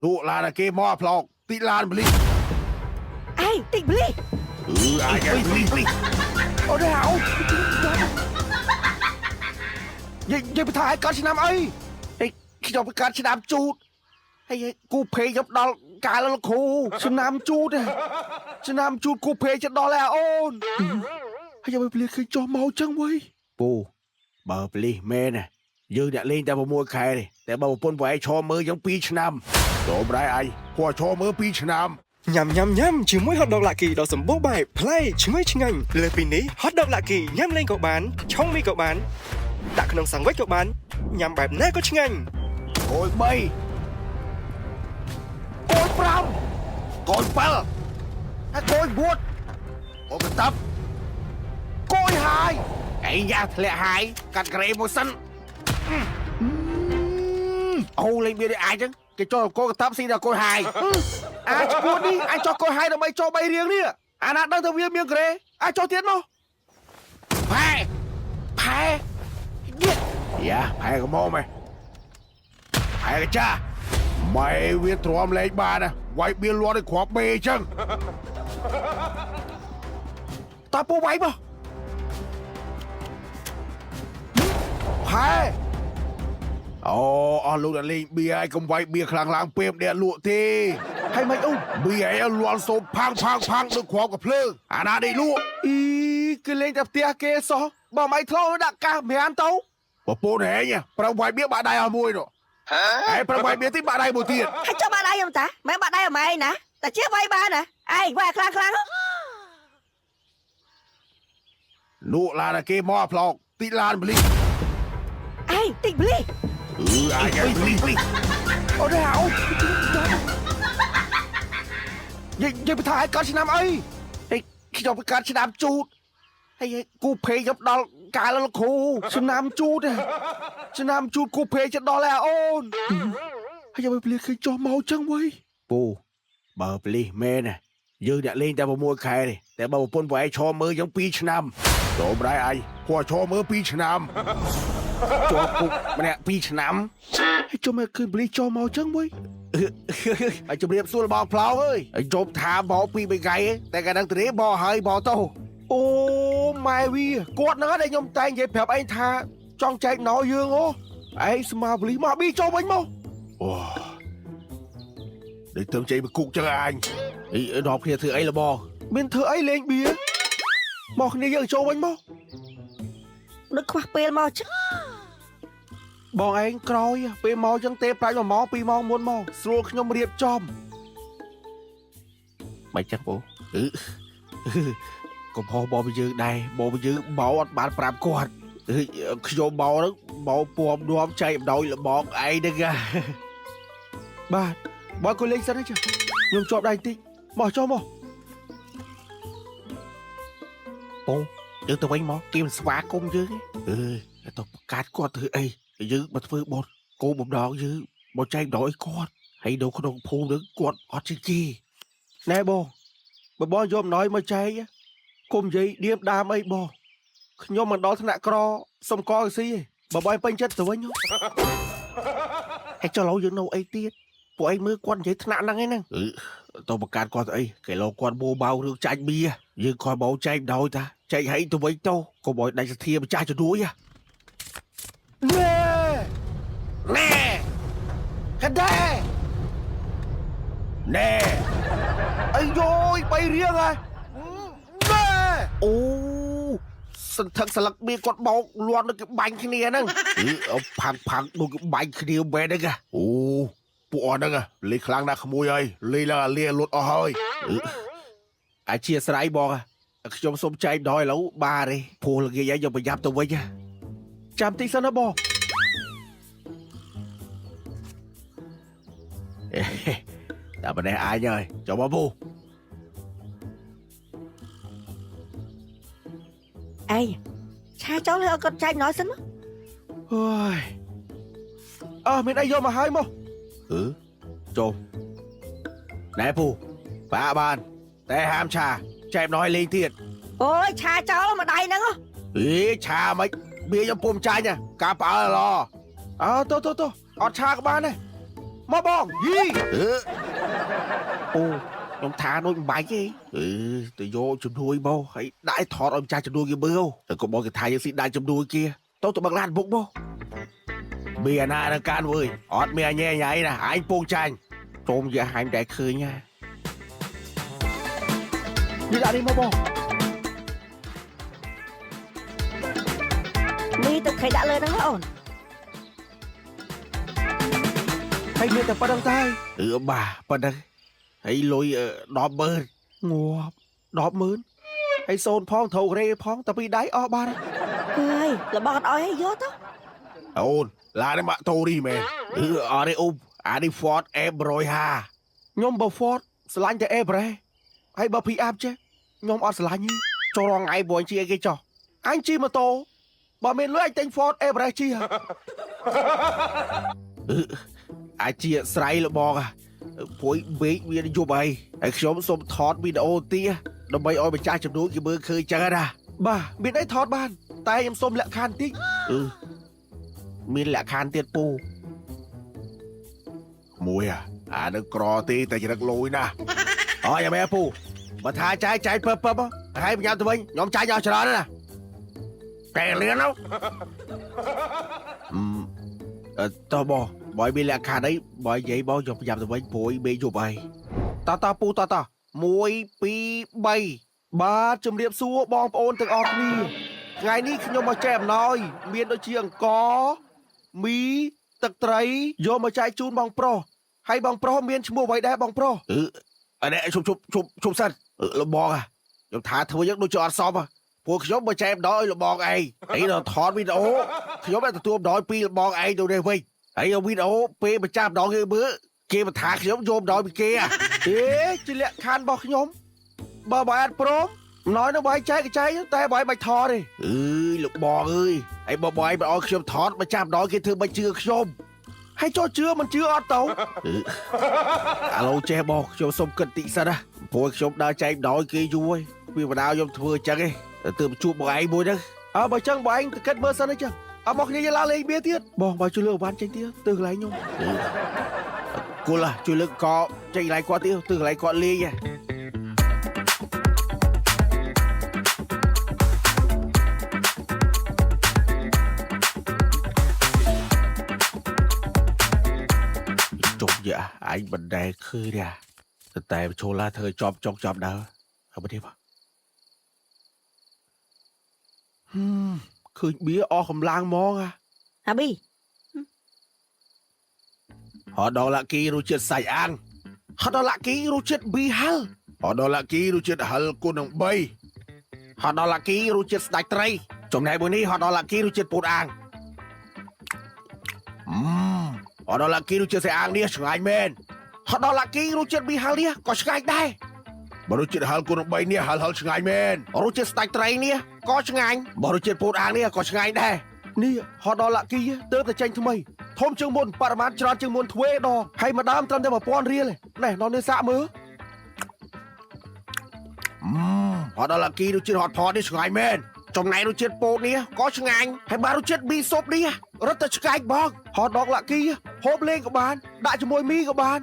លក់ឡានឲ្យគេមកអាប្លោកតិចឡានប៉ូលីស ឯងតិចប៉ូលីស អឺអាចឲ្យប៉ូលីសប៉ូលីស អូនេះអូយាយយាយបថាឲ្យកើតឆ្នាំអី ហេខ្ញុំទៅកើតឆ្នាំជូតហើយគូភេខ្ញុំដល់កាលលោកគ្រូ ឆ្នាំជូតឆ្នាំជូតគូភេចិត្តដល់ហើយអូនហើយយកไปភ្លាឃើញចោះមកចឹងវ៉ៃ ពូបើប៉ូលីសមែនណាយើងអ្នកលេងតែ6ខែទេតែបើប្រពន្ធប្រឯងឈរមើលយើង2ឆ្នាំចូលប្រែអញគាត់ឈរមើល2ឆ្នាំ ញ៉ាំញ៉ាំញ៉ាំជាមួយ hot dog Lucky ដ៏សម្បូរបែបប្លែកឈ្ងុយឆ្ងាញ់លើសពីនេះ hot dog Lucky ញ៉ាំលេងក៏បានឆុងមីក៏បានដាក់ក្នុងសាំងវិចក៏បានញ៉ាំបែបណាក៏ឆ្ងាញ់ កូន3កូន5កូន7ហើយកូន9កូនកតាប់ គយហាយ អីយ៉ាធ្លាក់ហើយកាត់ក្រេមួយសិនអូលេងបៀនេះអាចចឹងគេចូលកូនកតាប់ស៊ីដល់កូនហាយ អាចឈួតនេះអាចចោះគយហាយដើម្បីចោះបីរៀងនេះអាណាដឹងថាវាមានក្រេអាចចោះទៀតមក ផែផែនេះយ៉ាផែកមុំហ៎ផែកចាម៉ែវាទ្រាំលេងបានណាវាយបៀលាត់ឲ្យគ្រាប់បេចឹង តើពូវាយមកផែ អូអស់លោកអ្នកលេងបៀឲ្យកុំវាយបៀខ្លាំងឡើងពេលម្នាក់លក់ទេ ហើយមិនអូ បៀឲ្យលាន់សូមផាំងផាំងផាំងដូចគ្រាប់កាភ្លើងអាណាដេកលក់ អីគេលេងតែផ្ទះគេសោះបើមិនធ្លោដាក់កាសប្រានទៅ ប្រពន្ធហែងប្រឹងវាយបៀបាក់ដៃអស់មួយនោះហែប្រឹងវាយបៀទីបាក់ដៃមួយទៀត ហើយចុះបាក់ដៃខ្ញុំតាមិនបាក់ដៃអម៉ែណាតែជាវាយបានណាឯងវាយខ្លាំងខ្លាំង លក់ឡានឲ្យគេមកអាប្លោកតិចឡានប៉ូលីស ឯងតិចប៉ូលីស អឺអាចឲ្យប៉ូលីសប៉ូលីស អូនេះអូយាយយាយបថាឲ្យកើតឆ្នាំអី ហេខ្ញុំទៅកើតឆ្នាំជូតហើយគូភេខ្ញុំដល់កាលលោកគ្រូ ឆ្នាំជូតឆ្នាំជូតគូភេចិត្តដល់ហើយអូនហើយយកไปភ្លាឃើញចោះមកចឹងវ៉ៃ ពូបើប៉ូលីសមែនណាយើងអ្នកលេងតែ6ខែទេតែបើប្រពន្ធប្រឯងឈរមើលយើង2ឆ្នាំចូលប្រែអញគាត់ឈរមើល2ឆ្នាំជាប់គុកម្នាក់2ឆ្នាំ ហើយចុះមកឃើញប៉ូលីសចោះមកចឹងវ៉ៃ ហើយជម្រាបសួរបងប្លោកអើយហើយជប់ថាបងពីរបីថ្ងៃតែកាលហ្នឹងទៅនេះបងហើយបងទៅ អូម៉ែវាគាត់ហ្នឹងដែលខ្ញុំតែងនិយាយប្រាប់ឯងថាចង់ចែកណោយើងអូឯងស្មាប៉ូលីសមកប៊ីចូលវិញមក អូដូចទៅចេញពីគុកចឹងអញអីដល់គ្នាធ្វើអីលបង មានធ្វើអីលេងបៀមកគ្នាយើងចូលវិញមក ដូចខ្វះពេលមកចឹង បងឯងក្រោយពេលមកចឹងទេប្រាច់1ម៉ោង2ម៉ោងមុនមកស្រួលខ្ញុំរៀបចំ មិនចឹងបងអឺកំហុសបងយើងដែរបងយើងបោអត់បានប្រាប់គាត់ខ្ញុំបោហ្នឹងបោពំនាំចែកអំណោយលបងឯងហ្នឹង បាទបងក៏លេងសិនហើយចាខ្ញុំជាប់ដៃបន្តិចមកចុះមក ពូយើងទៅវិញមកគេមិនស្វាគមន៍យើងអើយទៅប្រកាសគាត់ធ្វើអីយើងមកធ្វើបុណ្យគោបំដងយើងមកចែកអំណោយគាត់ហើយនៅក្នុងភូមិហ្នឹងគាត់អត់ជាគេ ណែបងបើបងយកអំណោយមកចែកគុំនិយាយដៀមដាមអីបងខ្ញុំមិនដល់ថ្នាក់ក្រសុំកកស៊ីទេបើបងពេញចិត្តទៅវិញ ហើយចុះឡូវយើងនៅអីទៀតពួកឯងមើលគាត់និយាយថ្នាក់ហ្នឹងឯហ្នឹងទៅប្រកាសគាត់អីគេលោគាត់បោបៅរឿងចាញ់បៀយើងខំបោចែកដោយតាចែកឲ្យទៅវិញទៅកុំឲ្យដាច់សទ្ធាម្ចាស់ជំនួយ ណែ ណែ កដែរ ណែ អីយយបីរៀងហ៎ណែ អូសន្ធឹកស្លឹកបៀគាត់បោកលាន់ដូចគេបាញ់គ្នាហ្នឹងផាំងផាំងដូចគេបាញ់គ្នាមែនហ្នឹងអូពួកអស់ហ្នឹងលេខ្លាំងណាស់ក្មួយហើយលេឡើងអាលាលុតអស់ហើយអធិស្ឋានបងខ្ញុំសុំចែកដល់ឥឡូវបាទទេព្រោះល្ងាចហើយយកប្រញាប់ទៅវិញ ចាំតិចសិនណាបង តែម្នេះអាចហើយចូលមកពូ ឯងឆាចោលឲ្យគាត់ចែកណោសិនមក អើយអើមានអីយកមកហើយមក អឺចូលណែពូបាបាន តែហាមឆាចែកណយលេងទៀត អូយឆាចោលមកដៃហ្នឹង អេឆាមិនបៀខ្ញុំពុំចាញ់ការផ្អើលឡ អើទៅទៅទៅអត់ឆាក៏បានដែរ មកបងយី អឺអូខ្ញុំថាដូចមិនបាច់ទេអឺទៅយកជំនួយមកហើយដាក់ឲ្យថតឲ្យម្ចាស់ជំនួយគេមើលតែក៏បងគេថាយើងស៊ីដាច់ជំនួយគេទៅបឹងឡានបុកមកមានអាណានៅកានវើយអត់មានអញញ៉ៃណាអញពងចាញ់ចូលមកហាញតែឃើញណា នេះដាក់នេះមកបង មីទឹកខៃដាក់លើហ្នឹងអូន ហើយមានតែប៉ុណ្្នឹងតែ អឺបាទប៉ុណ្ណឹងហើយលុយ100000 ងាប់100000ហើយសូនផងត្រូវរេផងតែពីដៃអស់បាន ហើយរបស់អត់អោយឲ្យយកទៅ អូនឡាននេះម៉ាក់តូរីមែនអឺអត់ទេអ៊ុំអានេះ Ford F150 ខ្ញុំបើ Ford ស្រឡាញ់តែ Everest ហើយបើ Pick up ចេះខ្ញុំអត់ស្រឡាញ់ទេចូលរងថ្ងៃព្រោះអញជិះអីគេចោះអញជិះម៉ូតូបើមានលុយអញទិញ Ford Everest ជិះហ៎ អឺអាចជាស្រ័យលបងព្រួយបេកវាយប់ហើយហើយខ្ញុំសូមថតវីដេអូទៀតដើម្បីឲ្យម្ចាស់ជំនួយគេមើលឃើញចឹងណា បាទមានអីថតបាន តែខ្ញុំសូមលក្ខខណ្ឌតិច អឺមានលក្ខខណ្ឌទៀតពូមួយអានឹងក្រទេតែចរិតលយណាអើយ៉ាមែពូបើថាចាយចាយពឹបពឹបហើយញ៉ាំទៅវិញខ្ញុំចាយអស់ច្រើនណាតែលឿននោះអឺតោះបងបើមានលក្ខខណ្ឌអីបើនិយាយបងយកញ៉ាំទៅវិញព្រួយបេយប់ហើយតតពូតត1 2 3 បាទជំរាបសួរបងប្អូនទាំងអស់គ្នាថ្ងៃនេះខ្ញុំមកចែកអំណោយមានដូចជាអង្ករមីទឹកត្រីយកមកចែកជូនបងប្រុសហើយបងប្រុសមានឈ្មោះអ្វីដែរបងប្រុស អឺអរេជប់ជប់ជប់ជប់សិនលបងខ្ញុំថាធ្វើយ៉ាងដូចជាអត់សមពួកខ្ញុំមកចែកដល់ឲ្យលបងឯងអីដល់ថតវីដេអូខ្ញុំតែទទួលដល់ពីលបងឯងទៅនេះវិញហើយវីដេអូពេលម្ចាស់ម្ដងគេមើលគេមកថាខ្ញុំយកម្ដងពីគេ អេជាលក្ខខណ្ឌរបស់ខ្ញុំបើបើអត់ព្រមអំណោយនោះបើឲ្យចែកក៏ចែកតែបើឲ្យបាច់ថតទេ អើយលោកបងអើយហើយបើបងឯងមិនឲ្យខ្ញុំថតម្ចាស់ម្ដងគេធ្វើមិនជឿខ្ញុំ ហើយចូលជឿមិនជឿអត់ទៅ ឥឡូវចេះបងខ្ញុំសុំគិតតិចសិនណាព្រោះខ្ញុំដើរចែកម្ដងគេយូរហើយវាបណ្ដាខ្ញុំធ្វើអញ្ចឹងឯងទើបជួបបងឯងមួយហ្នឹង អើបើចឹងបើឯងទៅគិតមើលសិនអីចឹងអើមកគ្នាយើងឡើងលេងបៀទៀតបងបើជួយលើកអវ៉ាន់ចេញទៀតទៅកន្លែងខ្ញុំ គល់ជួយលើកកចេញកន្លែងគាត់ទៀតទៅកន្លែងគាត់លេងចុំយ៉ាអញមិនដែលឃើញទេតែចូលឡាធ្វើជាប់ចុកជាប់ដើរហើយមកទៀត ហឹមឃើញបៀអស់កម្លាំងហ្មងអា ហាប៊ី ហដឡាគីរសជាតិសាច់អាំង ហត់ដល់ឡាគីរសជាតិប៊ីហិល ហដឡាគីរសជាតិហិលគុណនឹង3ហដឡាគីរសជាតិស្ដាច់ត្រីចំណែកមួយនេះហដឡាគីរសជាតិពោតអាងអឺហដឡាគីរសជាតិសាច់អាំងនេះឆ្ងាញ់មែន ហត់ដល់ឡាគីរសជាតិប៊ីហិលនេះក៏ឆ្ងាញ់ដែរ បើរសជាតិហិលគុណនឹង3នេះហិលហិលឆ្ងាញ់មែន រសជាតិស្ដាច់ត្រីនេះក៏ឆ្ងាញ់ បើរសជាតិពោតអាងនេះក៏ឆ្ងាញ់ដែរ នេះហត់ដល់ឡាគីទើបតែចេញថ្មីធំជាងមុនបរិមាណច្រើនជាងមុនទ្វេដងហើយម្ដើមត្រឹមតែ1000រៀលឯណែនាំនេះសាកមើល អឺហដឡាគីរសជាតិហត់ផតនេះឆ្ងាញ់មែន ចំណែករសជាតិពោតនេះក៏ឆ្ងាញ់ហើយបើរសជាតិប៊ីស៊ុបនេះរត់តែឆ្ងាញ់បងហត់ដកឡាគីហូបលេងក៏បានដាក់ជាមួយមីក៏បាន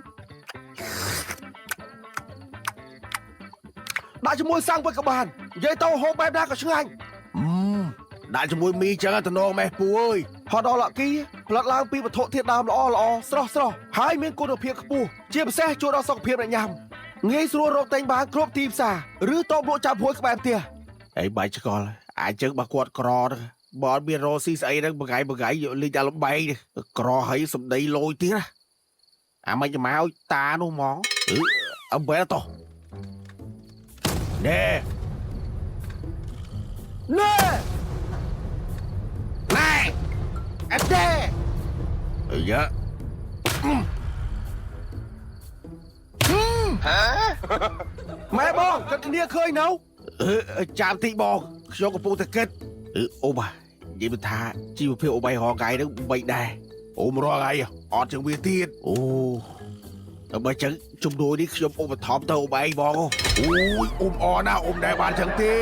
ដាក់ជាមួយសាំងវិញក៏បាននិយាយទៅហូបបែបណាក៏ឆ្ងាញ់ អឺដាក់ជាមួយមីចឹងតំណងម៉េះពូអើយ ហត់ដល់ឡាគីផលិតឡើងពីវត្ថុធាតុដើមល្អល្អស្រស់ស្រស់ហើយមានគុណភាពខ្ពស់ជាពិសេសជួយដល់សុខភាពអ្នកញ៉ាំងាយស្រួលរកទិញបានគ្រប់ទីផ្សារឬតូបលក់ចាប់ហួយក្បែរផ្ទះ អីបាយឆ្កល់អាចចឹងបើគាត់ក្រហ្នឹងបើអត់មានរកស៊ីស្អីហ្នឹងបងៃបងៃលេងតែលំបែងក្រហើយសំដីលយទៀតណាអាមិនមកឲ្យតានោះហ្មងអឺអំបែតោះណែ ណែ ណែ អត់ទេ អាយ៉ា ម៉ែបងគិតគ្នាឃើញនៅ អឺចាំតិចបងខ្ញុំកំពុងតែគិតអឺអូបានិយាយថាជីវភាពអូបាយរងថ្ងៃហ្នឹងមិនដែរអូមរងថ្ងៃអត់ជាងវាទៀតអូបើចឹងជំនួយនេះខ្ញុំឧបត្ថម្ភទៅអូបែងបងអូយអ៊ុំអណាអ៊ុំដែរបានចឹងទេ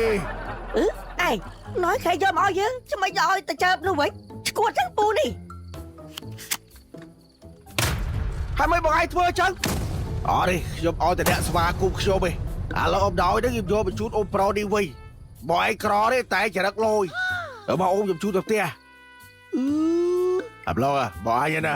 អឺឯងណយខែយកមកឲ្យយើងចាំមិនឲ្យទៅចើបនោះវិញឈួតចឹងពូនេះ ហ ហើយមិនបងឯងធ្វើអញ្ចឹង អត់ទេខ្ញុំឲ្យតែអ្នកស្វាគមន៍ខ្ញុំឯងឥឡូវអំណោយហ្នឹងខ្ញុំយកបញ្ជូនអូនប្រុសនេះវិញបងឯងក្រទេតែចរិតលយមកអូនខ្ញុំជូនទៅផ្ទះអឺអាប្លងបងឯងណា